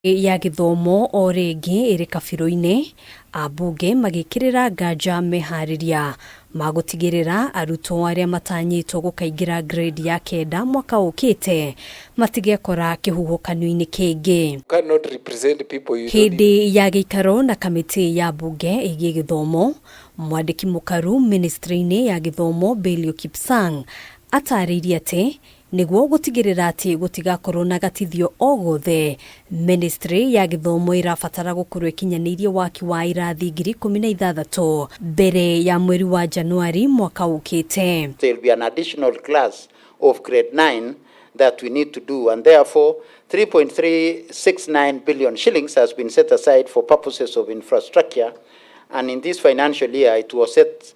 Ya gĩthomo o rĩngĩ ĩrĩ kabirũ-inĩ, ambunge magĩkĩrĩra nganja meharĩria ma gũtigĩrĩra arutwo arĩa matanyĩtwo gũkaingĩra grade ya kenda mwaka ũkĩte matigekora kĩhuhũkanio-inĩ kĩngĩ. Cannot represent people you don't. Hĩndĩ ya gĩikaro na kamĩtĩ ya mbunge ĩgiĩ gĩthomo, mwandĩki mũkaru ministry-inĩ ya gĩthomo Belio Kipsang atarĩirie atĩ nĩguo gũtigĩrĩra atĩ gũtigakorwo na gatithio o gothe, ministry ya gĩthomo ĩrabatara gũkorwo ĩkinyanĩirie waki wa irathi 16,000 mbere ya mweri wa Januari mwaka ũkĩte. There will be an additional class of grade 9 that we need to do, and therefore 3.369 billion shillings has been set aside for purposes of infrastructure, and in this financial year it was set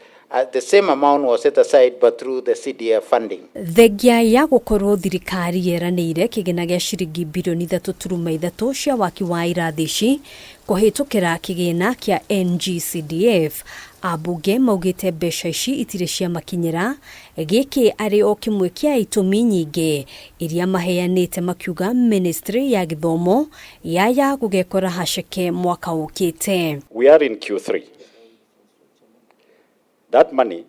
the same amount was set aside, but through the CDF funding. Thengia ya gũkorwo thirikari yeranĩire kĩgĩna gĩa ciringi birioni 3.3 cia waki wa irathi ici kũhĩtũkĩra kĩgĩna kĩa NGCDF, ambunge maugĩte mbeca ici itirĩ ciamakinyĩra, gĩkĩ arĩ o kĩmwe kĩa itũmi nyingĩ iria maheanĩte makiuga ministry ya gĩthomo yaya gũgekora haceke mwaka ũkĩte. We are in Q3. That money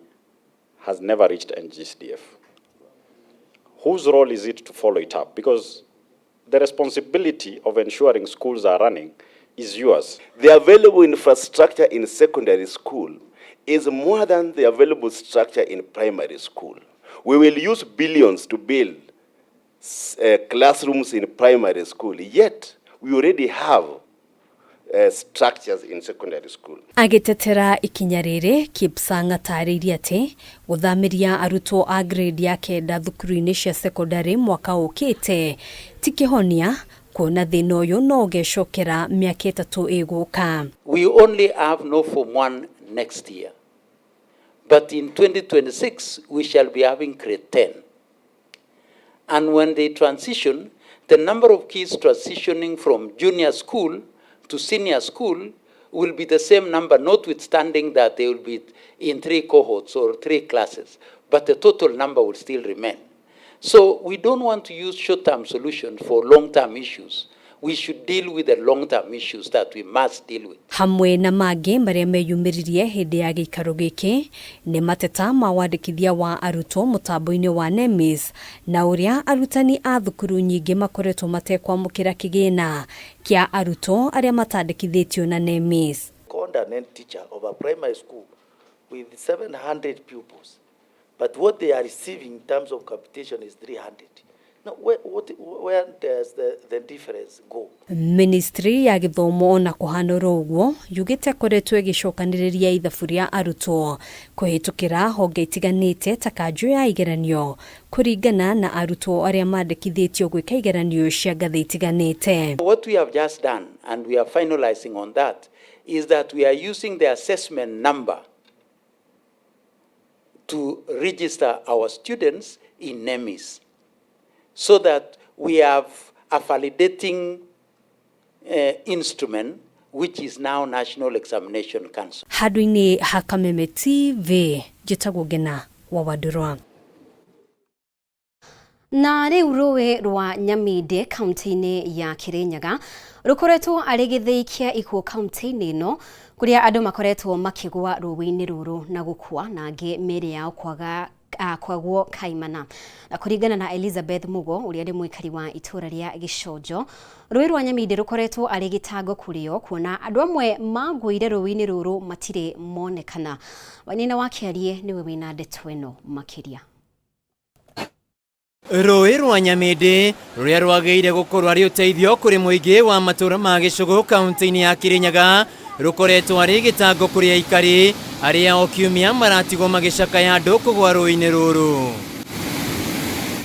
has never reached NGCDF. Whose role is it to follow it up? Because the responsibility of ensuring schools are running is yours. The available infrastructure in secondary school is more than the available structure in primary school. We will use billions to build classrooms in primary school, yet we already have structures in secondary school. Agĩtetera ikinya rĩrĩ, Kipsang atarĩirie atĩ gũthamĩria arutwo a grade ya kenda thukuru-inĩ cia secondary mwaka ũkĩte ti kĩhonia, kuona thĩna ũyũ no ũgecokera mĩaka 3 ĩgũka. We only have no Form 1 next year. But in 2026, we shall be having grade 10. And when they transition, the number of kids transitioning from junior school to senior school will be the same number, notwithstanding that they will be in three cohorts or three classes, but the total number will still remain. So we don't want to use short-term solutions for long-term issues. We should deal with the long-term issues that we must deal with. Hamwe na mangĩ marĩa meyumĩririe hĩndĩ ya gĩikaro gĩkĩ nĩ mateta ma wandĩkithia wa arutwo mũtambo-inĩ wa NEMIS na ũrĩa arutani a thukuru nyingĩ makoretwo matekwamũkĩra kĩgĩna kĩa arutwo arĩa matandĩkithĩtio na NEMIS. Called an head teacher of a primary school with 700 pupils, but what they are receiving in terms of capitation is 300. Now, where does the difference go? Ministry ya gĩthomo ona kũhana oro ũguo yugĩte ĩkoretwo ĩgĩcokanĩrĩria ithabu rĩa arutwo kũhĩtũkĩra honge itiganĩte ta kanjũ ya igeranio kũringana na arutwo arĩa mandĩkithĩtio gwĩka igeranio cia ngathĩ itiganĩte. What we have just done, and we are finalizing on that, is that we are using the assessment number to register our students in NEMIS, so that we have a validating instrument, which is now National Examination Council. Handũ-inĩ ha Kameme TV, njĩtagwo Ngena wa Wandũrwa. Na rĩu rũĩ rwa Nyaminde kaunti-inĩ ya Kirinyaga rũkoretwo arĩ gĩthĩi kĩa ikuũ kaunti-inĩ ĩno, kũrĩa andũ makoretwo makĩgwa rũĩ-inĩ rũrũ na gũkua, na angĩ mĩĩrĩ yao kwaga kwagwo kaimana. Na kũringana na Elizabeth Mugo, ũrĩa nĩ mũikari wa itũũra rĩa Gĩconjo, rũĩ rwa Nyaminde rũkoretwo arĩ gĩtango kũrĩo, kuona andũ amwe magũire rũĩ-inĩ rũrũ matirĩ monekana. Wanina wa Kĩarie nĩwe wĩna ndeto ĩno makĩria. Rũĩ rwa Nyamĩndĩ rũrĩa rwagĩrĩire gũkorwo arĩ ũteithio kũrĩ mũingĩ wa matũũra ma Gĩcũgũ kaunti-inĩ ya Kirinyaga rũkoretwo arĩ gĩtango kũrĩ aikari arĩa o kiumia maratigwo magĩcakaya andũ kũgwa rũĩ-inĩ rũrũ.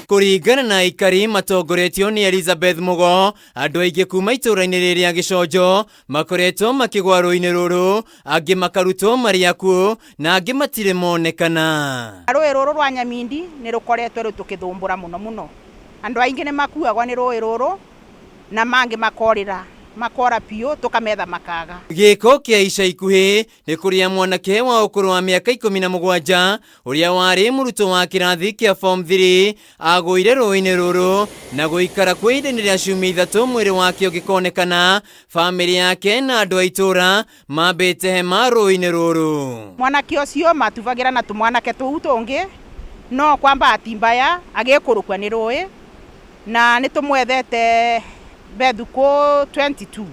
Kũringana na aikari matongoretio nĩ Elizabeth Mugo, andũ aingĩ kuma itũũra-inĩ rĩrĩ rĩa Gĩconjo makoretwo makĩgwa rũĩ-inĩ rũrũ, angĩ makarutwo marĩ akuũ na angĩ matirĩ monekana. Rũĩ rũrũ rwa Nyamindi nĩ rũkoretwo rĩu tũkĩthũmbũra mũno mũno. Andũ aingĩ nĩ makuagwo nĩ rũĩ rũrũ na mangĩ makorĩra Makora piũ tũkametha makaga. Gĩko kĩa ica ikuhĩ nĩ kũrĩa mwanake wa ũkũrũ wa mĩaka 17 ũrĩa warĩ mũrutwo wa kĩrathi kĩa form 3 agũire rũĩ-inĩ rũrũ na gũikara kwa ihinda-inĩ rĩa ciumia 3 mwĩrĩ wake ũgĩkonekana. Bamĩrĩ yake na andũ a itũũra mambĩte hema rũĩ-inĩ rũrũ. Mwanake ũcio matubagĩra na tũmwanake tũu tũngĩ no kwa bahati mbaya agĩkũrũkua nĩ rũĩ na nĩ tũmwethete bethukũ 22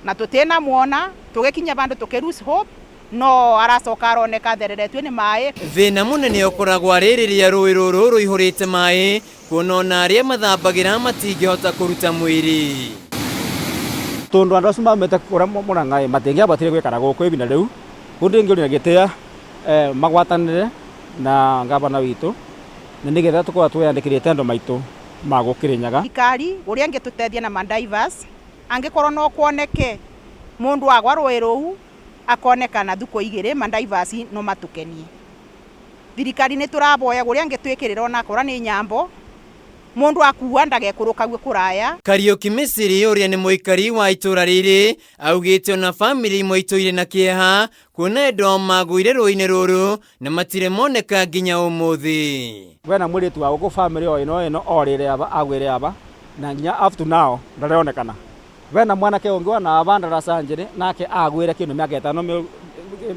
na tũtina muona tũgĩkinya bandũ tũkĩ lose hope no aracoka aroneka athereretio nĩ maĩ. Thĩna mũnene ũkoragwo arĩ rĩrĩa rũĩ rũrũ rũihũrĩte maĩ kuona ona arĩa mathambagĩra matingĩhota kũruta mwĩrĩ. Tondũ andũ acio maumĩte kũrĩa Mũrang'a matingĩabatire gwĩkara gũkũ ibinda rĩu kũndũ ingĩũria gĩtĩa magwatanĩre na ngavana witũ na nĩgetha tũkorwo twĩyandĩkĩrĩte andũ maitũ ma gũkĩrĩnyaga. Thirikari ũrĩa ĩngĩtũteithia na madivers angĩkorwo no kuoneke mũndũ agwa rũĩ rũu akonekana thukũ 2 madivers no matũkenie. Thirikari nĩ tũraboya ũrĩa ĩngĩtwĩkĩrĩra onakorwo nĩ nyambo mũndũ akua ndagekũrũkague kũraya. Kariũki Misiri ũrĩa nĩ mũikari wa itũũra rĩrĩ augĩte ona bamĩrĩ imwe itũire na kĩeha kuona endwa ao magũire rũĩ-inĩ rũrũ na matirĩ moneka nginya ũmũthĩ. Wena mwĩrĩtu wa gũkũ bamĩrĩ o ĩno ĩno orĩre aba agwĩre aba na nginya up to now ndareonekana. Wena mwanake ũngĩ wana aba ndaraca njĩrĩ nake agwĩre kĩndũ mĩaka 5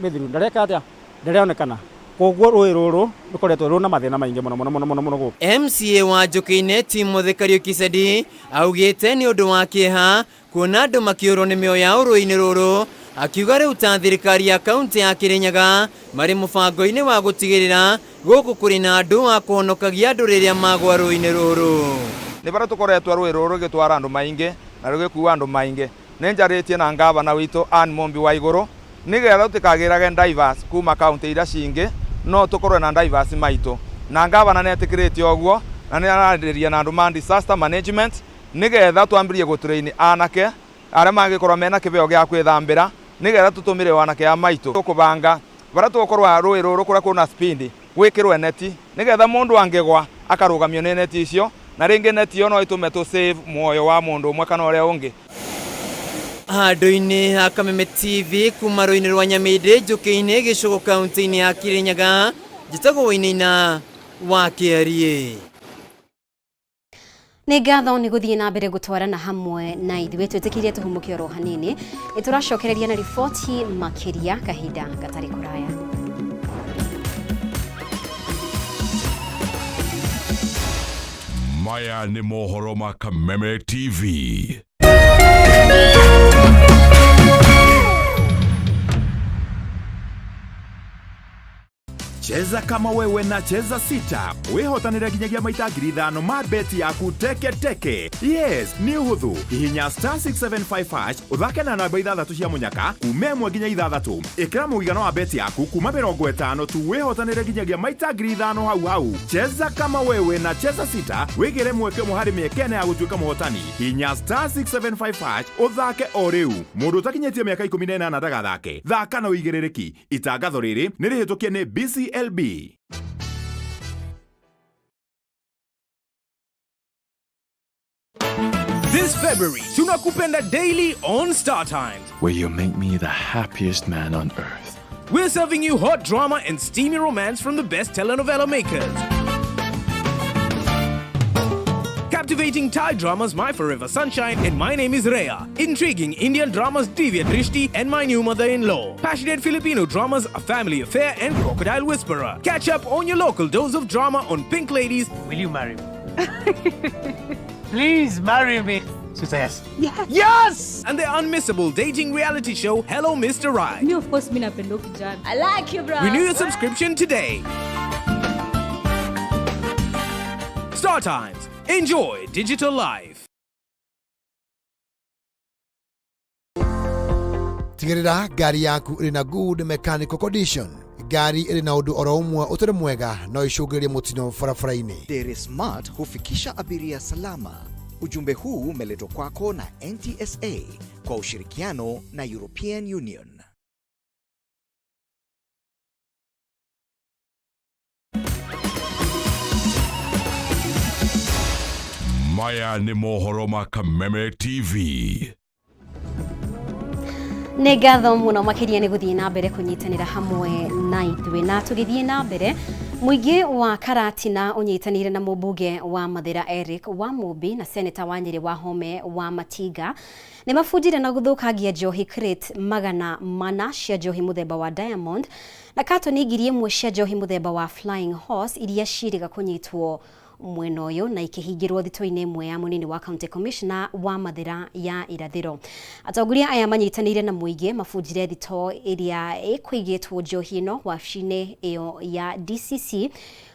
mĩthiru ndareka atĩa ndareonekana. Koguo rũĩ rũrũ rũkoretwo rũna mathĩna maingĩ mũno mũno mũno mũno mũno gũkũ. MCA wa Njũkĩ-inĩ Timothy Kariũki Sedi augĩte nĩ ũndũ wa kĩeha kuona andũ makĩũrwo nĩ mĩoyo yao rũĩ-inĩ rũrũ, akiuga rĩu ta thirikari ya kaunti ya Kĩrĩnyaga marĩ mũbango-inĩ wa gũtigĩrĩra gũkũ kũrĩ na andũ a kũhonokagia andũ rĩrĩa magwa rũĩ-inĩ rũrũ. Nĩ bara tũkoretwo rũĩ rũrũ rũgĩtwara andũ maingĩ na rũgĩkua andũ maingĩ. Nĩ njarĩtie na ngavana witũ Ann Mumbi wa Igũrũ nĩgetha tũtikagĩrage divers kuma kaunti iria cingĩ no tũkorwe na divers maitũ na ngavana nĩ etĩkĩrĩte ũguo na nĩ ararĩria na andũ ma disaster management nĩgetha twambĩrĩrie gũtrain anake arĩa mangĩkorwo mena kĩbeo gĩa kwĩthambĩra nĩgetha tũtũmĩre anake a maitũ. Tũkũbanga bara tũgũkorwo rũĩ rũrũ kũrĩa kwĩna speed gwĩkĩrwo neti nĩgetha mũndũ angĩgwa akarũgamio nĩ neti icio na rĩngĩ neti ĩyo no ĩtũme tũ save muoyo wa mũndũ ũmwe kana ũrĩa ũngĩ. Handũ-inĩ ha Kameme TV kuma rũĩ-inĩ rwa Nyamĩndĩ Njũkĩ-inĩ Gĩcũgũ kaunti-inĩ ya Kĩrĩnyaga njĩtagwo Wainaina wa Kĩariĩ. Nĩ ngatho nĩ gũthiĩ na mbere gũtwarana hamwe na ithuĩ twĩtĩkĩrie tũhumũke oro hanini nĩ tũracokereria na riboti makĩria kahinda gatarĩ kũraya. Maya nĩ mohoro ma Kameme TV. Cheza kama wewe na Cheza 6 wihotanire nginyagia maita 5,000 ma beti yaku teke teke. Yes, nĩ ũhũthũ. Hihinya star 675 hash ũthake na namba 6 cia mũnyaka kuma 1 nginya 6. Ĩkĩra mũigana wa beti yaku kuma 50 tu wihotanire nginyagia maita 5,000 hau hau. Cheza kama wewe na Cheza 6 wĩgĩre mweke ũmwe harĩ mĩeke ĩna ya gũtuĩka mũhotani. Hihinya star 675 hash ũthake o rĩu. Mũndũ ũtakinyĩtie mĩaka 18 ndagathake. Thaka na ũigĩrĩrĩki. Itangatho rĩrĩ nĩ rĩhĩtũkie nĩ BCLB. This February, Tunakupenda Daily on Star Times. Where you make me the happiest man on earth. We're serving you hot drama and steamy romance from the best telenovela makers. Captivating Thai dramas My Forever Sunshine and My Name is Rhea. Intriguing Indian dramas Divya Drishti and My New Mother-in-Law. Passionate Filipino dramas A Family Affair and Crocodile Whisperer. Catch up on your local dose of drama on Pink Ladies. Will you marry me? Please marry me. She says yes. Yes! And the unmissable dating reality show Hello Mr. Right. Me, of course, mi napenda kijana. I like you, bro. Renew your subscription today. Star Times. Enjoy digital life. Tigĩrĩra ngari yaku ĩrĩ na good mechanical condition. Ngari ĩrĩ na ũndũ oro ũmwe ũtarĩ mwega no icũngĩrĩrie mũtino barabara-inĩ. Dere Smart hufikisha abiria salama. Ujumbe huu umeletwa kwako na NTSA kwa ushirikiano na European Union. Maya nĩ mohoro ma Kameme TV. Nĩ ngatho mũno makĩria nĩ gũthiĩ na mbere kũnyitanĩra hamwe na ithuĩ. Na tũgĩthiĩ na mbere, mũingĩ wa Karatina ũnyitanĩire na mũmbunge wa Mathĩra Eric Wamumbi na seneta wa Nyĩrĩ Wahome wa Matinga nĩ mabunjire na gũthũkangia njohi crate 400 cia njohi mũthemba wa Diamond na katoni 1000 cia njohi mũthemba wa Flying Horse iria ciĩrĩga kũnyitwo mwena ũyũ na ikĩhingĩrwo thitũ-inĩ ĩmwe ya mũnini wa County Commissioner wa Mathĩra ya Irathĩro. Atongoria aya manyitanĩire na mũingĩ mabunjire thito ĩrĩa ĩkũigĩtwo njohi ĩno wabici-inĩ ĩyo ya DCC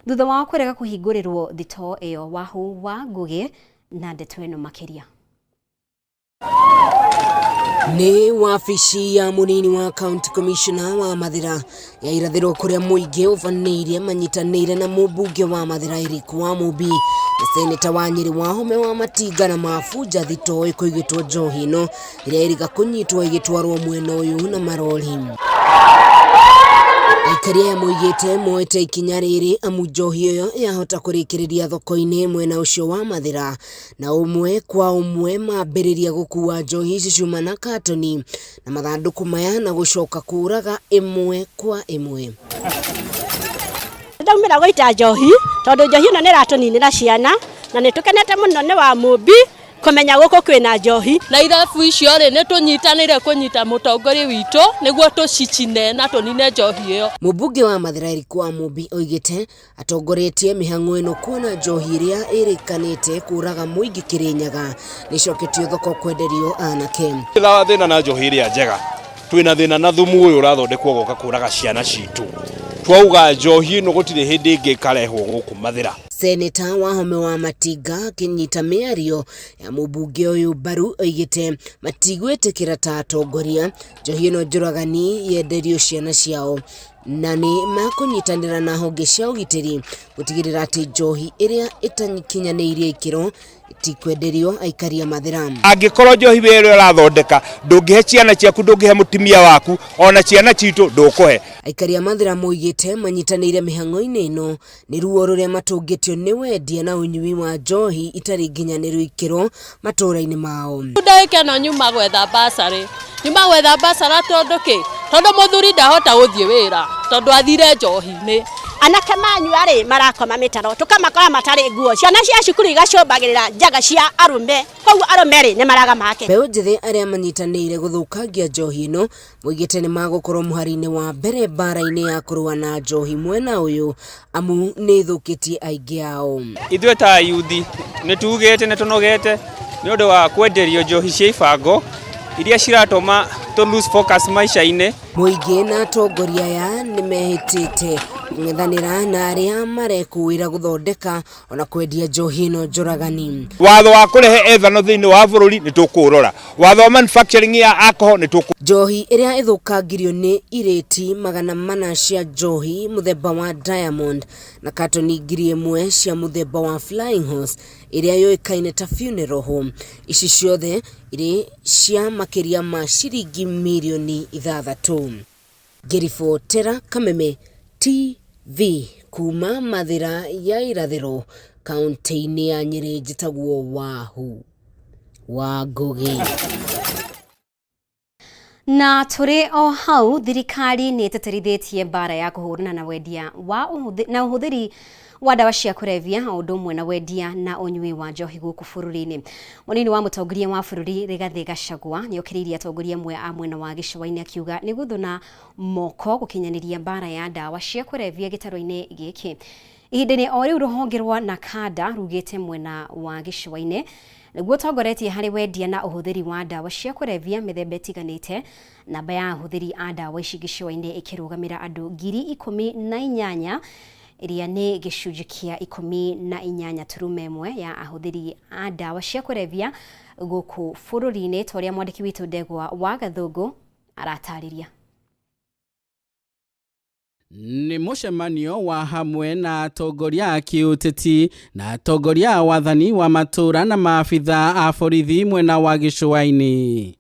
thutha wao kũrega kũhingũrĩrwo thito ĩyo. Wahu wa Ngũgĩ na ndeto ĩno makĩria. Nĩ wabici ya mũnini wa County Commissioner wa Mathĩra ya Irathĩro kũrĩa mũingĩ ũbanĩire manyitanĩire na mũmbunge wa Mathĩra Eric Wamumbi na seneta wa Nyĩrĩ Wahome wa Matinga na mabunja thito ĩkũigĩtwo njohi ĩno ĩrĩa ĩrĩga kũnyitwo ĩgĩtwarwo mwena ũyũ na marori. Aikari aya moigĩte moete ikinya rĩrĩ amu njohi ĩyo yahota kũrĩkĩrĩria thoko-inĩ mwena ũcio wa Mathĩra na ũmwe kwa ũmwe mambĩrĩria gũkua njohi ici ciuma na katoni na mathandũkũ maya na gũcoka kũraga ĩmwe kwa ĩmwe. Ndaumĩra gũita njohi tondũ njohi ĩno nĩ ĩratũninĩra ciana na nĩ tũkenete mũno nĩ Wamumbi kũmenya gũkũ kwĩna njohi. Na irabu icio rĩ nĩ tũnyitanĩire kũnyita mũtongoria witũ nĩguo tũcicine na tũnine njohi ĩyo. Mũmbunge wa Mathĩra Eric Wamumbi oigĩte atongoretie mĩhang'o ĩno kuona njohi ĩrĩa ĩrĩkanĩte kũraga mũingĩ Kĩrĩnyaga nĩcoketio thoko kwenderio anake. Thĩna na njohi ĩrĩa njega twĩna thĩna na thumu ũyũ ũrathondekwo goka kũraga ciana citũ. Twauga njohi ĩno gũtirĩ hĩndĩ ĩngĩ ĩkarehwo gũkũ Mathĩra. Seneta Wahome wa Matinga akĩnyita mĩario ya mũmbunge ũyũ mbaru oigĩte matigwĩtĩkĩra ta atongoria njohi ĩno njũragani yenderio ciana ciao na nĩ makũnyitanĩra na honge cia ũgitĩri gũtigĩrĩra atĩ njohi ĩrĩa ĩtakinyanĩirie ikĩro ĩtikwenderio aikari a Mathĩra. Angĩkorwo njohi ĩrĩa ũrathondeka ndũngĩhe ciana ciaku, ndũngĩhe mũtumia waku, ona ciana citũ ndũkũhe. Aikari a Mathĩra moigĩte manyitanĩire mĩhang'o-inĩ ĩno nĩ ruo rũrĩa matũngĩtio nĩ wendia na ũnyui wa njohi itarĩ nginyanĩru ikĩro matũũra-inĩ mao. Ndagĩka ĩno nyuma gwetha basarĩ, nyuma gwetha basara tondũ kĩ? Tondũ mũthuri ndahota gũthiĩ wĩra tondũ athire njohi-inĩ. Anake manyua rĩ marakoma mĩtaro tũkamakora matarĩ nguo, ciana cia cukuru igacũmbagĩrĩra njaga cia arũme, koguo arũme rĩ nĩ maraga make. Mbeũ njĩthĩ arĩa manyitanĩire gũthũkangia njohi ĩno moigĩte nĩ magũkorwo mũhari-inĩ wa mbere mbara-inĩ ya kũrũa na njohi mwena ũyũ amu nĩ ĩthũkĩtie aingĩ ao. Ithuĩ ta yuthi nĩ tugĩte nĩ tũnogete nĩ ũndũ wa kwenderio njohi cia ibango iria ciratũma tũ lose focus maisha-inĩ. Mũingĩ na atongoria aya nĩ mehĩtĩte kũng'ethanĩra na arĩa marekũĩra gũthondeka ona kwendia njohi ĩno njũragani. Watho wa kũrehe ethanol thĩinĩ wa bũrũri nĩ tũkũũrora, watho wa manufacturing ya alcohol nĩ tũkũ. Njohi ĩrĩa ĩthũkangirio nĩ irĩti 400 cia njohi mũthemba wa Diamond na katoni 1000 cia mũthemba wa Flying Horse ĩrĩa yũĩkaine ta Funeral Home. Ici ciothe irĩ cia makĩria ma ciringi mirioni 6. Ngĩribotera Kameme TV kuma Mathĩra ya Irathĩro kaunti-inĩ ya Nyĩrĩ, njĩtagwo Wahu wa Ngũgĩ. Na tũrĩ o hau, thirikari nĩ ĩtĩtĩrithĩtie mbara ya kũhũrana na wendia wa na ũhũthĩri wa ndawa cia kũrebia o ũndũ ũmwe na wendia na ũnyui wa njohi gũkũ bũrũri-inĩ. Mũnini wa mũtongoria wa bũrũri Rigathĩ Gachagua nĩ okĩrĩirie atongoria amwe a mwena wa gĩcũa-inĩ akiuga nĩ gũthũna moko gũkinyanĩria mbara ya ndawa cia kũrebia gĩtarũ-inĩ gĩkĩ. Ihinda-inĩ o rĩu rũhonge rwa NACADA rugĩte mwena wa gĩcũa-inĩ nĩguo ũtongoretie harĩ wendia na ũhũthĩri wa ndawa cia kũrebia mĩthemba ĩtiganĩte. Namba ya ahũthĩri a ndawa ici gĩcũa-inĩ ĩkĩrũgamĩra andũ 18,000 ĩrĩa nĩ gĩcunjĩ kĩa 18.1 ya ahũthĩri a ndawa cia kũrebia gũkũ bũrũri-inĩ, ta ũrĩa mwandĩki witũ Ndegwa wa Gathũngũ aratarĩria. Nĩ mũcemanio wa hamwe na atongoria a kĩũteti na atongoria a wathani wa matũũra na maabitha a borithi mwena wa gĩcũa-inĩ.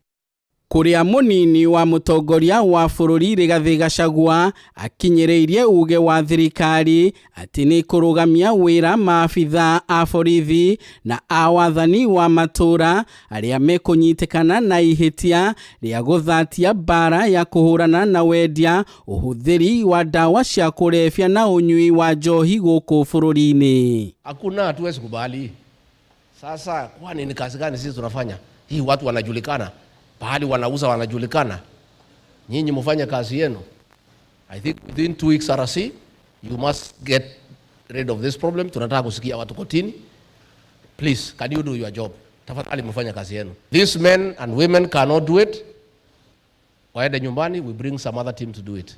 Kũrĩa mũnini wa mũtongoria wa bũrũri Rigathĩ Gachagua akinyĩrĩirie uge wa thirikari atĩ nĩ kũrũgamia wĩra maabithaa a borithi na a wathani wa matũũra arĩa mekũnyitĩkana na ihĩtia rĩa gũthatia mbara ya kũhũrana na wendia, ũhũthĩri wa ndawa cia kũrebia na ũnyui wa njohi gũkũ bũrũri-inĩ. Hakuna, hatuwezi kubali. Sasa kwani ni kazi gani sisi tunafanya? Hii watu wanajulikana, pahali wanauza wanajulikana. Nyinyi mfanye kazi yenu. I think within 2 weeks RC, you must get rid of this problem. Tunataka kusikia watu kotini. Please, can you do your job? Tafadhali mfanye kazi yenu. These men and women cannot do it. Waende nyumbani, we bring some other team to do it.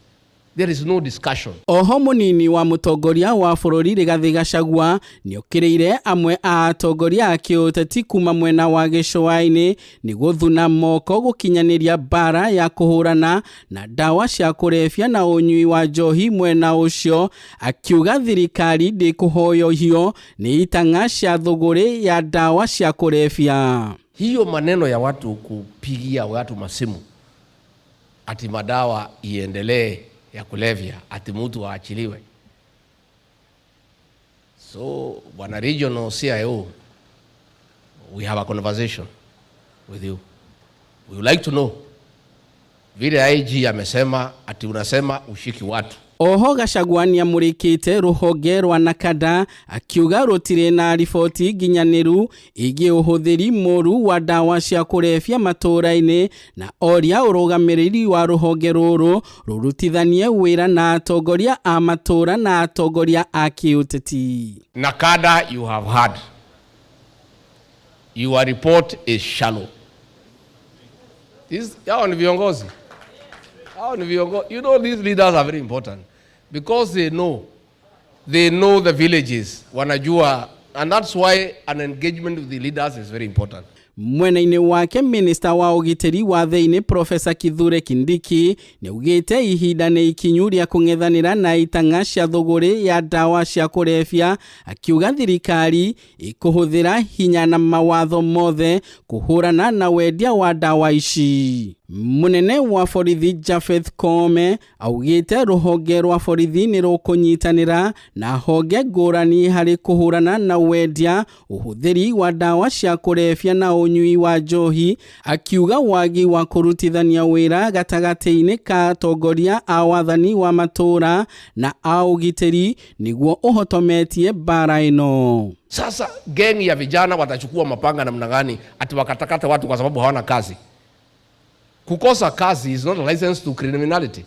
There is no discussion. Oho mũnini wa mũtongoria wa bũrũri Rigathĩ Gachagua nĩokĩrĩire amwe a atongoria a kĩũteti kuma mwena wa gĩcũa-inĩ nĩ gũthuna moko gũkinyanĩria mbara ya kũhũrana na ndawa cia kũrebia na ũnyui wa njohi mwena ũcio, akiuga thirikari ndĩkũhoyohio nĩ itang'a cia thũgũrĩ ya ndawa cia kũrebia. Hiyo maneno ya watu kupigia watu masimu ati madawa iendelee ya kulevya, ati mtu aachiliwe. So bwana regional CIO, we have a conversation with you. We would like to know vile IG amesema ati unasema ushiki watu. Oho Gachagua nĩamũrĩkĩte rũhonge rwa NACADA akiuga rũtirĩ na riboti nginyanĩru ĩgiĩ ũhũthĩri mũru wa ndawa cia kũrebia matũũra-inĩ na oria ũrũgamĩrĩri wa rũhonge rũrũ rũrutithanie wĩra na atongoria a matũũra na atongoria a kĩũteti. NACADA, you have heard. Your report is shallow. Hao ni viongozi. Hao ni viongozi. You know these leaders are very important because they know the villages, wanajua, and that's why an engagement with the leaders is very important. Mwena-inĩ wake minista wa ũgitĩri wa thĩinĩ Profesa Kithure Kindiki nĩaugĩte ihinda nĩ ikinyu rĩa kũng'ethanĩra na itang'a cia thũgũrĩ ya ndawa cia kũrebia, akiuga thirikari ĩkũhũthĩra hinya na mawatho mothe kũhũrana na wendia wa ndawa ici. Mũnene wa borithi Japheth Koome augĩte rũhonge rwa borithi nĩ rũkũnyitanĩra na honge ngũrani harĩ kũhũrana na wendia, ũhũthĩri wa ndawa cia kũrebia na ũnyui wa njohi, akiuga wagi wa kũrutithania wĩra gatagatĩ-inĩ ka atongoria a wathani wa matũũra na a ũgitĩri nĩguo ũhotometie mbara ĩno. Sasa gengi ya vijana watachukua mapanga namna gani ati wakatakata watu kwa sababu hawana kazi? Kukosa kazi is not a license to criminality.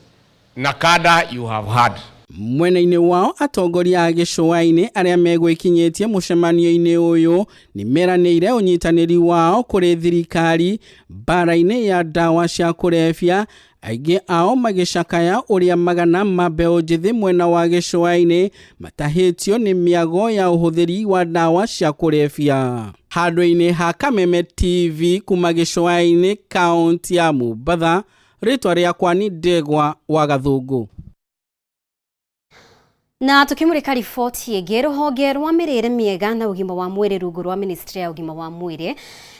NACADA, you have heard. Mwena-inĩ wao atongoria a gĩcũa-inĩ arĩa megwĩkinyĩtie mũcemanio-inĩ ũyũ nĩ meranĩire ũnyitanĩri wao kũrĩ thirikari mbara-inĩ ya ndawa cia kũrebia, aingĩ ao magĩcakaya ũrĩa magana ma mbeũ njĩthĩ mwena wa gĩcũa-inĩ matahĩtio nĩ mĩago ya ũhũthĩri wa ndawa cia kũrebia. Handũ-inĩ ha Kameme TV kuma gĩcũa-inĩ kaunti ya Mombatha, rĩtwa rĩakwa nĩ Ndegwa wa Gathũngũ. Na tukimurika riboti ĩngĩ, rũhonge rwa mĩrĩre mĩega na ũgima wa mwĩrĩ rungu rwa ministry ya ũgima wa mwĩrĩ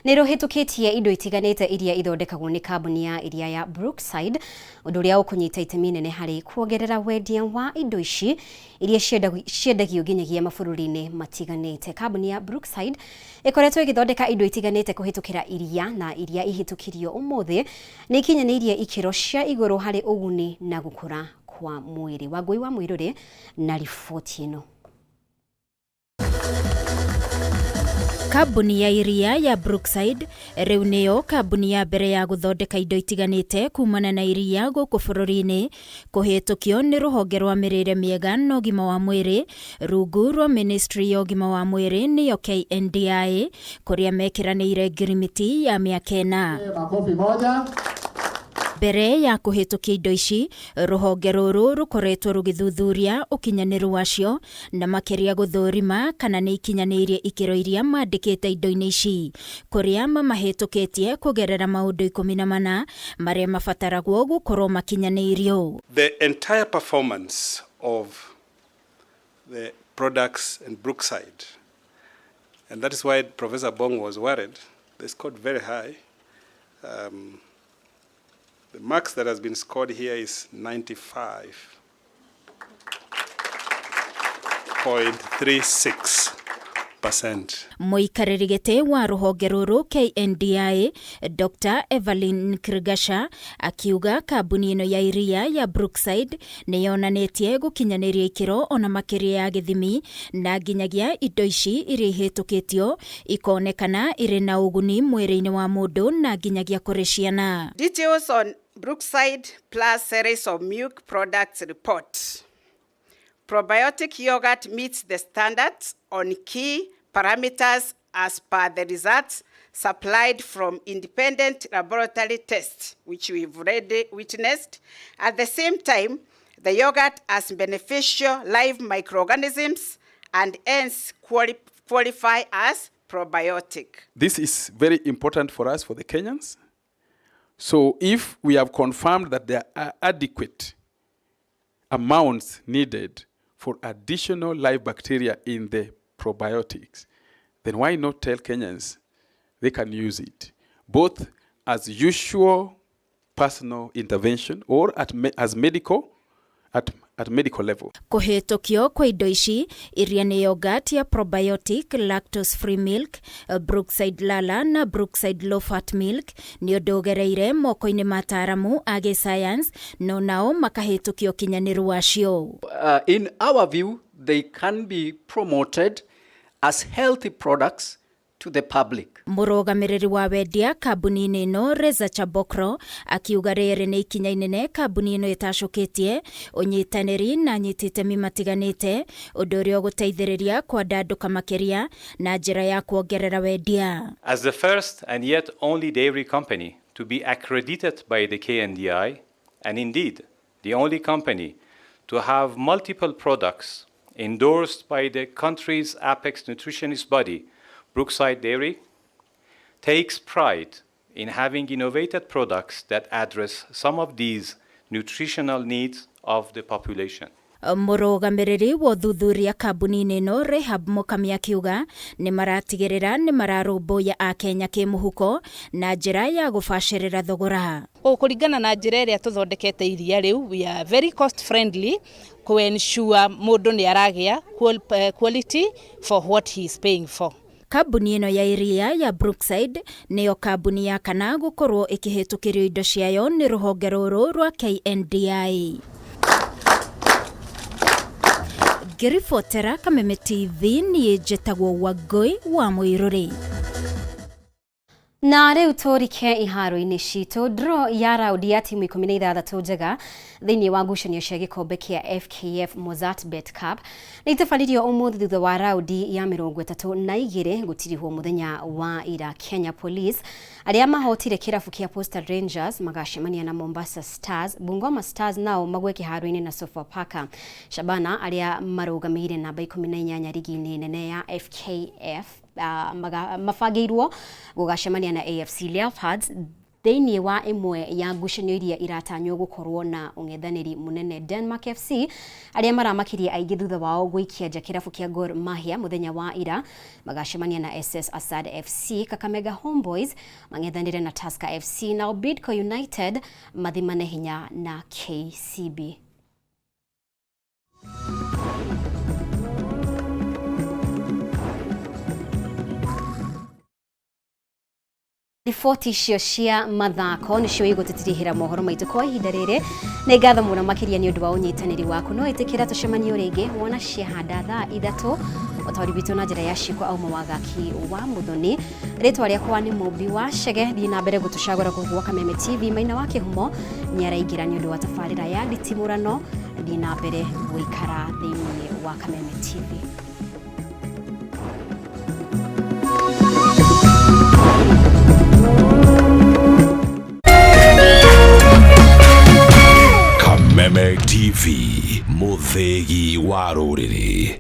nĩ rũhĩtũkĩtie indo itiganĩte iria ithondekagwo nĩ kambuni ya iria ya Brookside, ũndũ ũrĩa ũkũnyita itemi nene harĩ kuongerera wendia wa indo ici iria ciendagio nginyagia mabũrũri-inĩ matiganĩte. Kambuni ya Brookside ĩkoretwo ĩgĩthondeka indo itiganĩte kũhĩtũkĩra iria, na iria ihĩtũkirio ũmũthĩ nĩ ikinyanĩirie ikĩro cia igũrũ harĩ ũguni na gũkũra kwa mwĩrĩ. Wangũi wa Mwĩrũrĩ na riboti ĩno. Kambuni ya iria ya Brookside rĩu nĩyo kambuni ya mbere ya gũthondeka indo itiganĩte kumana na iria gũkũ bũrũri-inĩ kũhĩtũkio nĩ rũhonge rwa mĩrĩre mĩega na ũgima wa mwĩrĩ rungu rwa Ministry ya ũgima wa mwĩrĩ nĩyo KNDI, kũrĩa mekĩranĩire ngirimiti ya mĩaka 4. Mbere ya kũhĩtũkia indo ici, rũhonge rũrũ rũkoretwo rũgĩthuthuria ũkinyanĩru wacio na makĩria gũthũrima kana nĩ ikinyanĩirie ikĩro iria mandĩkĩte indo-inĩ ici, kũrĩa mamahĩtũkĩtie kũgerera maũndũ 14 marĩa mabataragwo gũkorwo makinyanĩirio. The entire performance of the products in Brookside, and that is why Professor Bong was worried, they scored very high. The marks that has been scored here is 95.36%. Mũikarĩri gĩtĩ wa rũhonge rũrũ KNDI Dr. Evelyn Krigasha akiuga kambuni ĩno ya iria ya Brookside nĩ yonanĩtie gũkinyanĩria ikĩro ona makĩria ya gĩthimi na nginyagia indo ici iria ihĩtũkĩtio ikonekana irĩ na ũguni mwĩrĩ-inĩ wa mũndũ na nginyagia kũrĩ ciana. Details on Brookside Plus series of milk products report. Probiotic yogurt meets the standards on key parameters as per the results supplied from independent laboratory tests, which we've already witnessed. At the same time, the yogurt has beneficial live microorganisms and hence qualify as probiotic. This is very important for us, for the Kenyans. So if we have confirmed that there are adequate amounts needed for additional live bacteria in the probiotics, then why not tell Kenyans they can use it, both as usual personal intervention or as medical, at medical level. Kũhĩtũkio kwa indo ici iria nĩ yogurt ya probiotic lactose free milk, Brookside Lala na Brookside low fat milk nĩ ũndũ ũgereire moko-inĩ ma ataaramu a gĩscience no nao makahĩtũkio ũkinyanĩru wacio. In our view, they can be promoted as healthy products to the public. Mũrũgamĩrĩri wa wendia kambuni-inĩ ĩno Reza Chabokro akiuga rĩrĩ nĩ ikinya inene kambuni ĩno ĩtacũkĩtie ũnyitanĩri na anyiti itemi matiganĩte ũndũ ũrĩa ũgũteithĩrĩria kwandandũka makĩria na njĩra ya kuongerera wendia. As the first and yet only dairy company to be accredited by the KNDI, and indeed the only company to have multiple products endorsed by the country's apex nutritionist body, Brookside Dairy takes pride in having innovated products that address some of these nutritional needs of the population. Mũrũgamĩrĩri wa ũthuthuria kambuni-inĩ ĩno Rehab Mukami akiuga nĩ maratigĩrĩra nĩ mararũmbũiya Akenya kĩmũhuko na njĩra ya gũbacĩrĩra thogora. Kũringana na njĩra ĩrĩa tũthondekete iria rĩu, we are very cost friendly ku ensure mũndũ nĩ aragĩa quality for what he is paying for. Kambuni ĩno ya iria ya Brookside nĩyo kambuni ya kana gũkorwo ĩkĩhĩtũkĩrio indo ciayo nĩ rũhonge rũrũ rwa KNDI. Ngĩribotera Kameme TV niĩ njĩtagwo Wangũi wa Mũirũrĩ. Na rĩu tũrike iharo-inĩ citũ. Draw ya raundi ya timu 16 njega thĩinĩ wa ngucanio cia gĩkombe kĩa FKF Mozzart Bet Cup nĩ itabanirio ũmũthĩ thutha wa raundi ya 32 gũtirihwo mũthenya wa ira. Kenya Police arĩa mahotire kĩrabu kĩa Posta Rangers magacemania na Mombasa Stars, Bungoma Stars nao magwe kĩharo-inĩ na Sofapaka. Shabana arĩa marũgamĩire namba 18 rigi-inĩ nene ya FKF mabangĩirwo gũgacemania na AFC Leopards thĩinĩ wa ĩmwe ya ngucanio iria iratanywo gũkorwo na ũng'ethanĩri mũnene. Denmark FC arĩa maramakirie aingĩ thutha wao gũikia nja kĩrabu kĩa Gor Mahia mũthenya wa ira magacemania na SS Assad FC. Kakamega Homeboys mang'ethanĩre na Tusker FC, nao Bidco United mathimane hinya na KCB. Riboti icio cia mathako nĩcio igũtũtirihĩra mohoro maitũ kwa ihinda rĩrĩ. Nĩ ngatho mũno makĩria nĩ ũndũ wa ũnyitanĩri waku. No ĩtĩkĩra tũcemanio rĩngĩ wona ciahanda thaa 3. Ũtaũri witũ na njĩra ya ciĩko auma wagaki wa Mũthoni. Rĩtwa rĩakwa nĩ Mũmbi wa Chege. Thiĩ na mbere gũtũcagũra gũkũ gwa Kameme TV. Maina wa Kĩhumo nĩ araingĩra nĩ ũndũ wa tabarĩra ya nditimũrano. Thiĩ na mbere gũikara thĩinĩ wa Kameme TV. Kameme TV, mũthĩgi wa rũrĩrĩ.